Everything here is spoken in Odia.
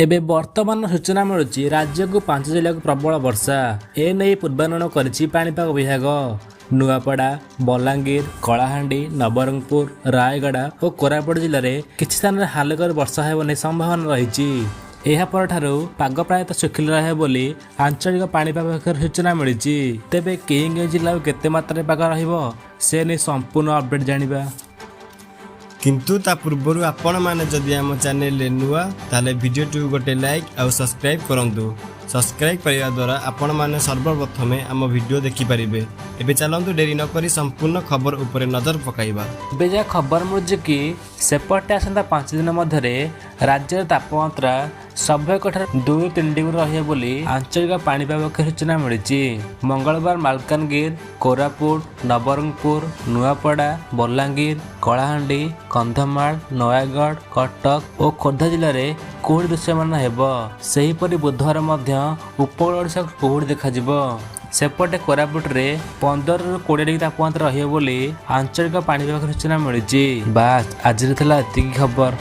ଏବେ ବର୍ତ୍ତମାନ ସୂଚନା ମିଳୁଛି, ରାଜ୍ୟକୁ 5 ଜିଲ୍ଲାକୁ ପ୍ରବଳ ବର୍ଷା। ଏ ନେଇ ପୂର୍ବାନୁମାନ କରିଛି ପାଣିପାଗ ବିଭାଗ। ନୂଆପଡ଼ା, ବଲାଙ୍ଗୀର, କଳାହାଣ୍ଡି, ନବରଙ୍ଗପୁର, ରାୟଗଡ଼ା ଓ କୋରାପୁଟ ଜିଲ୍ଲାରେ କିଛି ସ୍ଥାନରେ ହାଲୁକାରୁ ବର୍ଷା ହେବ ନେଇ ସମ୍ଭାବନା ରହିଛି। ଏହା ପରଠାରୁ ପାଗ ପ୍ରାୟତଃ ଶୁଖିଲା ରହିବ ବୋଲି ଆଞ୍ଚଳିକ ପାଣିପାଗ ବିଭାଗର ସୂଚନା ମିଳିଛି। ତେବେ କେଉଁ କେଉଁ ଜିଲ୍ଲାକୁ କେତେ ମାତ୍ରାରେ ପାଗ ରହିବ, ସେ ନେଇ ସମ୍ପୂର୍ଣ୍ଣ ଅପଡେଟ୍ ଜାଣିବା। କିନ୍ତୁ ତା ପୂର୍ବରୁ ଆପଣମାନେ ଯଦି ଆମ ଚ୍ୟାନେଲରେ ନୂଆ, ତାହେଲେ ଭିଡ଼ିଓଟିକୁ ଗୋଟେ ଲାଇକ୍ ଆଉ ସବସ୍କ୍ରାଇବ୍ କରନ୍ତୁ। ସବସ୍କ୍ରାଇବ୍ କରିବା ଦ୍ୱାରା ଆପଣମାନେ ସର୍ବପ୍ରଥମେ ଆମ ଭିଡ଼ିଓ ଦେଖିପାରିବେ। ଏବେ ଚାଲନ୍ତୁ, ଡେରି ନକରି ସମ୍ପୂର୍ଣ୍ଣ ଖବର ଉପରେ ନଜର ପକାଇବା। ଏବେ ଯାହା ଖବର ମିଳୁଛି କି ସେପଟେ ଆସନ୍ତା 5 ଦିନ ମଧ୍ୟରେ ରାଜ୍ୟର ତାପମାତ୍ରା ସ୍ୱାଭାବିକଠାରୁ 2-3 ଡିଗ୍ରୀ ରହିବ ବୋଲି ଆଞ୍ଚଳିକ ପାଣିପାଗ ପକ୍ଷରୁ ସୂଚନା ମିଳିଛି। ମଙ୍ଗଳବାର ମାଲକାନଗିରି, କୋରାପୁଟ, ନବରଙ୍ଗପୁର, ନୂଆପଡ଼ା, ବଲାଙ୍ଗୀର, କଳାହାଣ୍ଡି, କନ୍ଧମାଳ, ନୟାଗଡ଼, କଟକ ଓ ଖୋର୍ଦ୍ଧା ଜିଲ୍ଲାରେ କୁହୁଡ଼ି ଦୃଶ୍ୟମାନ ହେବ। ସେହିପରି ବୁଧବାର ମଧ୍ୟ ଉପକୂଳ ଓଡ଼ିଶାକୁ କୁହୁଡ଼ି ଦେଖାଯିବ। ସେପଟେ କୋରାପୁଟରେ 15ରୁ 20 ଡିଗ୍ରୀ ତାପମାତ୍ରା ରହିବ ବୋଲି ଆଞ୍ଚଳିକ ପାଣିପାଗ ସୂଚନା ମିଳିଛି। ବାସ୍, ଆଜିର ଥିଲା ଏତିକି ଖବର।